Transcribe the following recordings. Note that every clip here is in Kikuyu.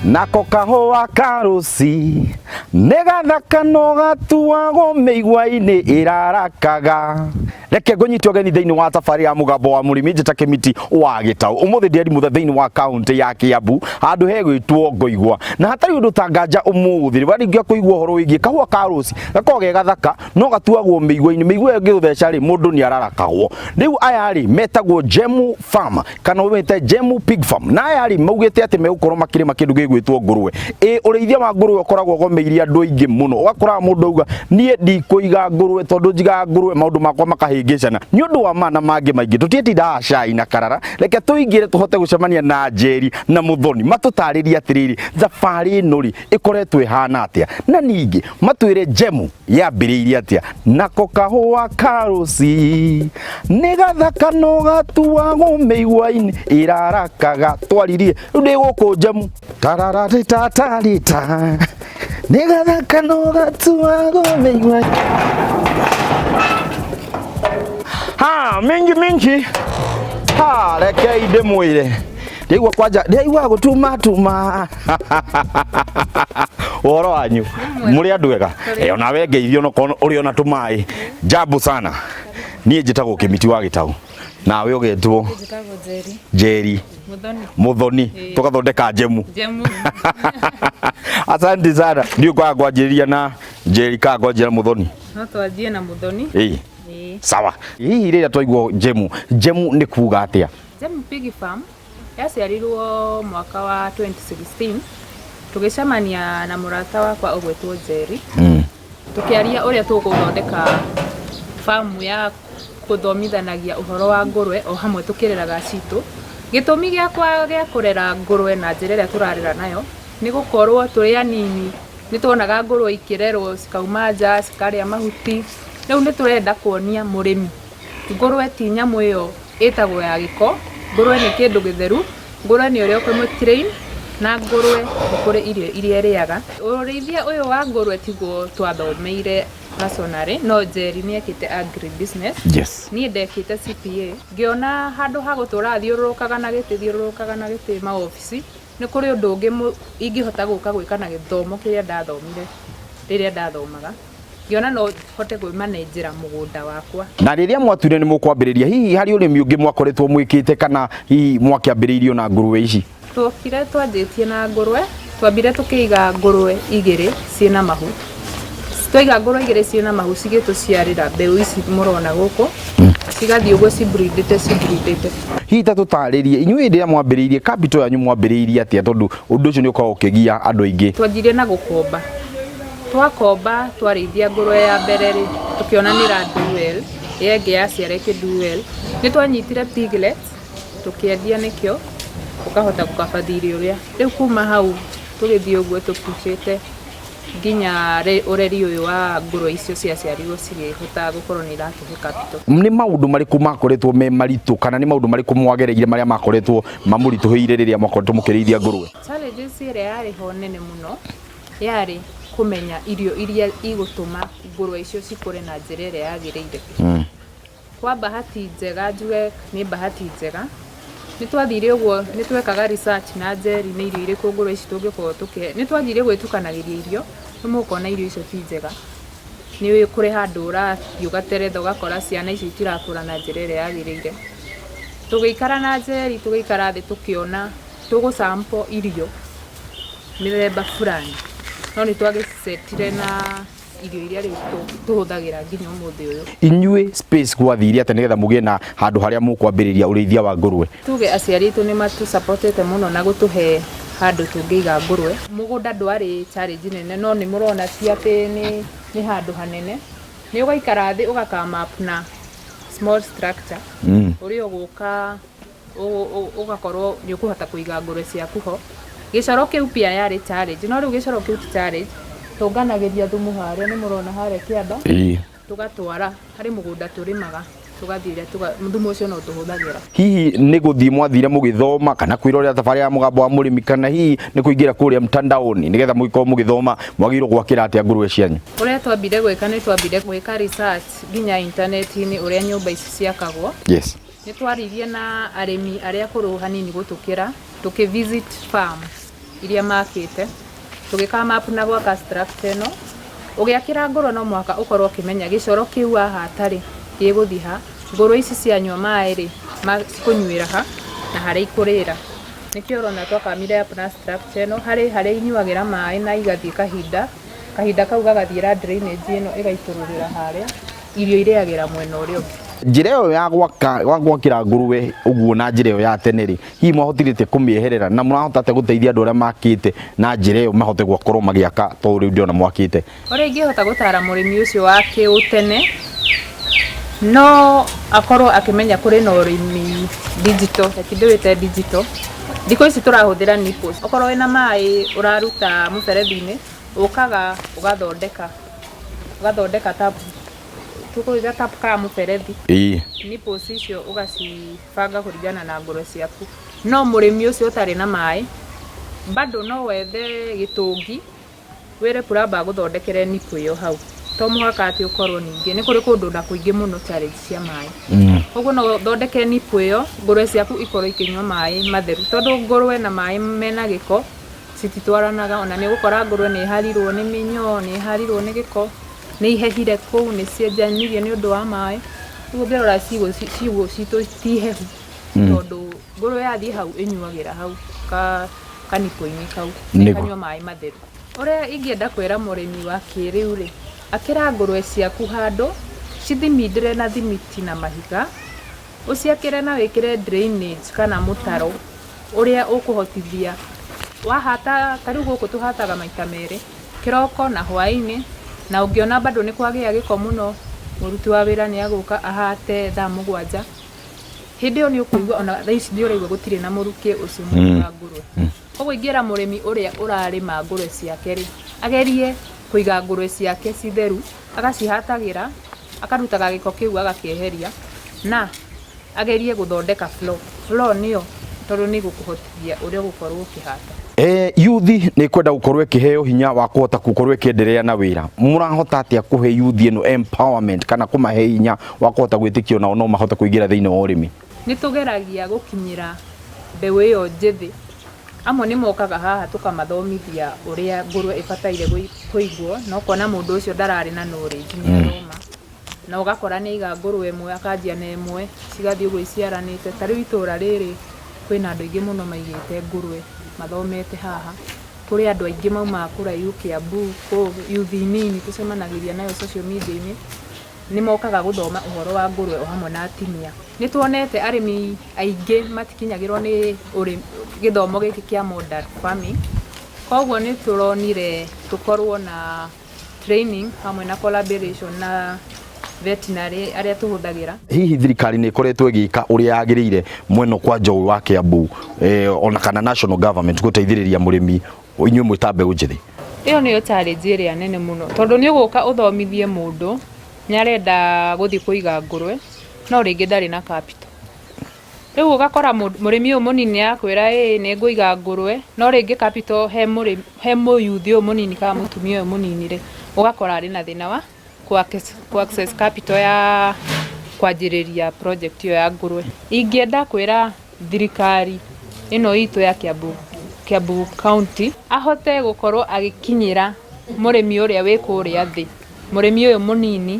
Nako kahũa karuci nĩ gathaka no gatuagwo mĩigua-inĩ ĩrarakaga. Reke ngũnyite ũgeni thĩinĩ wa thabarĩ ya mũgambo wa mũrĩmi njĩta Kĩmiti wa Gĩtaũ. Ũmũthĩ ndĩ Erimutha thĩinĩ wa kaũntĩ ya Kĩambu handũ hegwĩtwo Ngoigwa. Na hatarĩ ũndũ ta nganja ũmũthĩ rĩu kũigua ũhoro wĩgiĩ kahũa ka rũci gakoragwo ge gathaka no gatuagwo mĩigua-inĩ. Mĩigua ĩyo ĩngĩgũtheca rĩ mũndũ nĩ ararakagwo. Rĩu aya rĩ metagwo Jemu Farm kana ũmĩte Jemu Pig Farm. Na aya rĩ maugĩte atĩ megũkorwo makĩrĩma kĩndũ gĩgwĩtwo ngũrwe. Ĩ ũrĩithia wa ngũrwe ũkoragwo ũgomeire andũ aingĩ mũno. Ũgakoraga mũndũ auga niĩ ndikũiga ngũrwe tondũ njigaga ngũrwe maũndũ makwa makahĩngĩcana. Nĩ ũndũ wa ma na mangĩ maingĩ tũtiĩtindaga cai na karara, reke tũingĩre tũhote gũcemania na Njeri na Mũthoni matũtarĩrie atĩrĩrĩ thabarĩ ĩno rĩ ĩkoretwo ĩhana atĩa, na ningĩ matwĩre Jemu yambĩrĩirie atĩa. Nako kahũa karuci nĩ gathaka no gatuagwo mĩigua-inĩ ĩrarakaga. Twaririe rĩu ndĩ gũkũ Jemu tarararitatarita nĩ gathaka no gatuagwo mĩigua. Ha mingi mingi ha, rekei ndĩmwĩre ndĩigua kwanja ndĩraigua gũtuma tuma. Ũhoro wanyu mũrĩ andũ ega? Eh, onawe ngeithio onokorwo ũrĩ ona tũmaĩ. Jambo sana, niĩ njĩtagwo Kĩmiti wa Gĩtaũ, nawe ũgetwo? Njĩtagwo Njeri. Njeri. Muthoni. Muthoni, tũgathondeka njemu. Njemu. Asante sana. Ndiũ kwaga kwanjĩrĩria na Njeri kana kwanjĩra Muthoni? No twanjie na Muthoni. Ĩĩ. Ĩĩ. Sawa. Hihi rĩrĩa twaigua njemu, njemu nĩ kuga atĩa? Njemu Pig Farm yaciarirwo mwaka wa 2016 tũgĩcemania na mũrata wakwa ũgwĩtwo Njeri. Tũkĩaria ũrĩa tũgũthondeka famu ya gũthomithanagia ũhoro wa ngũrwe o hamwe tũkĩreraga citũ. Gĩtũmi gĩakwa gĩa kũrera ngũrwe na njĩra ĩrĩa tũrarera nayo nĩ gũkorwo tũrĩ anini nĩ tuonaga ngũrwe ikĩrerwo cikauma nja cikarĩa mahuti. Rĩu nĩ tũrenda kuonia mũrĩmi ngũrwe ti nyamũ ĩyo ĩtagwo ya gĩko, ngũrwe nĩ kĩndũ gĩtheru, ngũrwe nĩ ũrĩa ũkũmĩ train na ngũrwe nĩ kũrĩ irio iria ĩrĩaga. Ũrĩithia ũyũ wa ngũrwe tiguo twathomeire personally, no Njeri nĩ ekĩte agri business. Niĩ ndekĩte CPA, ngĩona handũ ha gũtũra thiũrũrũkaga na gĩtĩ thiũrũrũkaga na gĩtĩ maobici, nĩ kũrĩ ũndũ ũngĩ ingĩhota gũka gwĩka na gĩthomo kĩrĩa ndathomire rĩrĩa ndathomaga. Ngĩona no hote kwĩmanenjera mũgũnda wakwa. Na rĩrĩa mwatuire nĩ mũkwambĩrĩria, hihi harĩ ũrĩmi ũngĩ mwakoretwo mwĩkĩte kana hihi mwakĩambĩrĩirio na ngũrũwe ici? Twokire twanjĩtie na ngũrũwe, twambire tũkĩiga ngũrũwe igĩrĩ ciĩna mahu. Twaiga ngũrũwe igĩrĩ ciĩna mahu cigĩtũciarĩra mbeũ ici mũrona gũkũ, cigathiĩ ũguo cibreedĩte cibreedĩte. Hihi ta tũtarĩrie, inyuĩ hĩndĩ ĩrĩa mwambĩrĩirie capital yanyu mwambĩrĩirie atĩa, tondũ ũndũ ũcio nĩ ũkoragwo ũkĩgia andũ aingĩ? Twanjirie na gũkomba. Twakomba twarĩithia ngũrũwe ya mbere rĩ, tũkĩona nĩ ĩra do well, ĩyo ĩngĩ yaciara ĩkĩ do well. Nĩ twanyitire piglets tũkĩendia nĩkĩo, ũkahota gũkaba thirĩ ũrĩa. Rĩu kuma hau tũgĩthiĩ ũguo tũpucĩte nginya ũreri ũyũ wa ngũrũwe icio ciaciarirwo cigĩhota gũkorwo nĩ iratũhe capital. Nĩ maũndũ marĩkũ makoretwo me maritũ kana nĩ maũndũ marĩkũ mwagereire marĩa makoretwo mamũritũhĩire rĩrĩa mwakoretwo mũkĩrĩithia ngũrũwe? Challenges ĩrĩa yarĩ ho nene mũno yarĩ kũmenya irio iria igũtũma ngũrũwe icio cikũre na njĩra ĩrĩa yagĩrĩire. Kwa bahati njega njuge nĩ bahati njega, nĩ twathire ũguo nĩ twekaga research na Njeri nĩ irio irĩkũ ngũrũwe ici tũngĩkorwo tũkĩhe. Nĩ twathire gwĩtukanagĩria irio, rĩu mũkona irio icio ti njega. Nĩ kũrĩ handũ ũrathiĩ ũgateretha ũgakora ciana icio itirakũra na njĩra ĩrĩa yagĩrĩire. Tũgĩikara na Njeri tũgĩikara thĩ tũkĩona tũgũ sample irio mĩthemba fulani, no nĩ twagĩcetire na irio iria rĩu tũhũthagĩra nginya ũmũthĩ ũyũ. Inyuĩ space gwathire atĩa nĩgetha mũgĩe na handũ harĩa mũkwambĩrĩria ũrĩithia wa ngũrũwe? Tuge aciari aitũ nĩ matũsapotete mũno na gũtũhe handũ tũngĩiga ngũrũwe. Mũgũnda ndwarĩ challenge nene, no nĩ mũrona ti atĩ nĩ handũ hanene. Nĩ ũgaikara thĩ ũga come up na small structure ũrĩa ũgũka ũgakorwo nĩ ũkũhota kũiga ngũrũwe ciaku ho. Gĩcoro kĩu pia yarĩ challenge, no rĩu gĩcoro kĩu ti challenge. Tũnganagĩria thumu harĩa nĩ mũrona harĩa kĩanda, tũgatwara harĩ mũgũnda tũrĩmaga, tũgathiĩ thumu ũcio no tũhũthagĩra. Hihi nĩ gũthiĩ mwathire mũgĩthoma kana kwĩrorera thabarĩ ya mũgambo wa mũrĩmi, kana hihi nĩ kũingĩra kũrĩa mtandaoni nĩgetha mũgĩkorwo mũgĩthoma mwagĩrĩirwo gwakĩra atĩa ngũrũwe cianyu? Ũrĩa twambire gwĩka nĩ twambire gwĩka research nginya intaneti-inĩ ũrĩa nyũmba ici ciakagwo. Nĩ twaririe na arĩmi arĩa akũrũ hanini gũtũkĩra, tũkĩ visit farm. iria makĩte, tũgĩ come up na gwaka structure ĩno. Ũgĩakĩra ngũrwe no mũhaka ũkorwo ũkĩmenya gĩcoro kĩu wahata rĩ, gĩgũthiĩ ha, ngũrwe ici cianyua maĩ rĩ, cikũnyuĩra ha, na harĩa ikũrĩra. Nĩkĩo ũrona twakamire up na structure ĩno, harĩ harĩa inyuagĩra maĩ na igathiĩ kahinda, kahinda kau gagathiĩra drainage ĩno ĩgaitũrũrĩra harĩa, irio irĩagĩra mwena ũrĩa ũngĩ. Njĩra ĩyo ya gwaka wa gwakĩra ngũrwe ũguo na njĩra ĩyo ya tene rĩ, hihi mwahotire atĩa kũmĩeherera na mũrahota atĩa gũteithia andũ arĩa makĩte na njĩra ĩyo mahote gũkorwo magĩaka ta ũrĩa ndĩrona mwakĩte? Ũrĩa ingĩhota gũtara mũrĩmi ũcio wa kĩũtene, no akorwo akĩmenya kũrĩ na ũrĩmi digital, reke ndĩwĩte digital. Thikũ ici tũrahũthĩra nipples. Okorwo wĩna maĩ ũraruta mũberethi-inĩ, ũkaga ũgathondeka, ũgathondeka tap, tũkũiga tap ka mũberethi. Nipples icio ũgacibanga kũringana na ngũrwe ciaku. No mũrĩmi ũcio ũtarĩ na maĩ, bado no wethe gĩtũngi, wĩre plumber agũthondekere nipple ĩyo hau. To mũhaka atĩ ũkorwo ningĩ, nĩ kũrĩ kũndũ na kũingĩ mũno challenge cia maĩ. Koguo no ũthondeke nipple ĩyo, ngũrwe ciaku ikorwo ikĩnyua maĩ matheru. Tondũ ngũrwe na maĩ mena gĩko, cititwaranaga. Ona nĩ ũgũkora ngũrwe nĩ ĩharirwo nĩ mĩnyoo, nĩ ĩharirwo nĩ gĩko, nĩ ihehire kũu, nĩ cienjanirie nĩ ũndũ wa maĩ. Rĩu ũngĩrora ciugũ citũ ti hehu, tondũ ngũrwe yathiĩ hau ĩnyuagĩra hau kanipũ-inĩ kau, na ĩkanyua maĩ matheru. Ũrĩa ingĩenda kwĩra mũrĩmi wa kĩrĩu rĩ, akĩra ngũrwe ciaku handũ, cithimindĩre na thimiti na mahiga, ũciakĩre na wĩkĩre drainage kana mũtaro ũrĩa ũkũhotithia wahata, ta rĩu gũkũ tũhataga maita merĩ, kĩroko na hwaĩ-inĩ, na ũngĩona bado nĩ kwagĩa gĩko mũno, mũruti wa wĩra nĩ agũka ahate thaa 7. Hĩndĩ ĩyo nĩ ũkũigua ona thaa ici nĩ ũraigua gũtirĩ na mũrukĩ ũcio mũru wa ngũrwe. Koguo ingĩra mũrĩmi ũrĩa ũrarĩma ngũrwe ciake rĩ, agerie kũiga ngũrwe ciake ci theru, agacihatagĩra, akarutaga gĩko kĩu agakĩeheria, na agerie gũthondeka floor. Floor nĩyo tondũ nĩ ĩgũkũhotithia ũrĩa ũgũkorwo ũkĩhata. Yuthi nĩ kwenda gũkorwo ĩkĩheo hinya wa kũhota gũkorwo ĩkĩenderea na wĩra. Mũrahota atĩa kũhe yuthi ĩno empowerment kana kũmahe hinya wa kũhota gwĩtĩkio nao no mahote kũingĩra thĩinĩ wa ũrĩmi? Nĩ tũgeragia gũkinyĩra mbeũ ĩyo njĩthĩ. Amwe nĩ mokaga haha tũkamathomithia ũrĩa ngũrwe ĩbataire kũigwo, na ũkona mũndũ ũcio ndararĩ na knowledge nĩ athoma. Na ũgakora nĩ aiga ngũrwe ĩmwe akanjia na ĩmwe, cigathiĩ ũguo iciaranĩte. Ta rĩu itũra rĩrĩ kwĩna andũ aingĩ mũno maigĩte ngũrwe mathomete haha. Kũrĩ andũ aingĩ maumaga kũraihu Kiambu, kũ yuthi nini tũcemanagĩria nayo social media-inĩ, nĩ mokaga gũthoma ũhoro wa ngũrwe o hamwe na atumia. Nĩ tuonete arĩmi aingĩ matikinyagĩrwo nĩ gĩthomo gĩkĩ kĩa modern farming, koguo nĩ tũronire tũkorwo na training hamwe na collaboration na veterinary arĩa tũhũthagĩra. Hihi thirikari nĩ ĩkoretwo ĩgĩka ũrĩa yagĩrĩire mwena kwanja ũyũ wa Kiambu, ona kana national government gũteithĩrĩria mũrĩmi inyuĩ mwĩ ta mbeũ njĩthĩ? Ĩyo nĩyo challenge ĩrĩa nene mũno, tondũ nĩ ũgũka ũthomithie mũndũ nĩ arenda gũthiĩ kũiga ngũrwe, no rĩngĩ ndarĩ na capital. Rĩu ũgakora mũrĩmi ũyũ mũnini nĩ akwĩra ĩĩ nĩ ngũiga ngũrwe, no rĩngĩ capital he mũrĩmi, he mũyuthi ũyũ mũnini kana mũtumia ũyũ mũnini rĩ, ũgakora arĩ na thĩna wa kũ access capital ya kwanjĩrĩria project ĩyo ya ngũrwe. Ingĩenda kwĩra thirikari ĩno itũ ya Kiambu County ahote gũkorwo agĩkinyĩra mũrĩmi ũrĩa wĩ kũrĩa thĩ, mũrĩmi ũyũ mũnini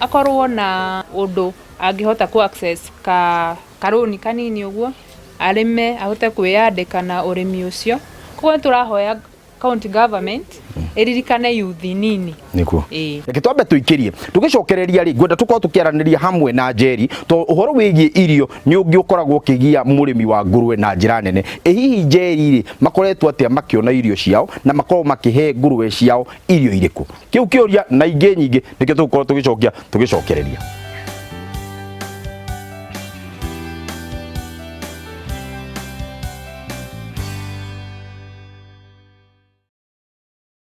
akorwo na ũndũ angĩhota kũ access karũni kanini ũguo, arĩme ahote kwĩyandĩka na ũrĩmi ũcio. Koguo nĩ tũrahoya county government ĩririkane yuthi nini. Nĩguo. Ĩĩ. Reke twambe tũikĩrie tũgĩcokereria rĩ, ngwenda tũkorwo tũkĩaranĩria hamwe na Njeri to ũhoro wĩgiĩ irio nĩ ũngĩ ũkoragwo ũkĩgia mũrĩmi wa ngũrwe na njĩra nene. Ĩ hihi Njeri rĩ, makoretwo atĩa makĩona irio ciao na makorwo makĩhe ngũrwe ciao irio irĩkũ? Kĩu kĩũria na ingĩ nyingĩ nĩkĩo tũgũkorwo tũgĩcokia tũgĩcokereria.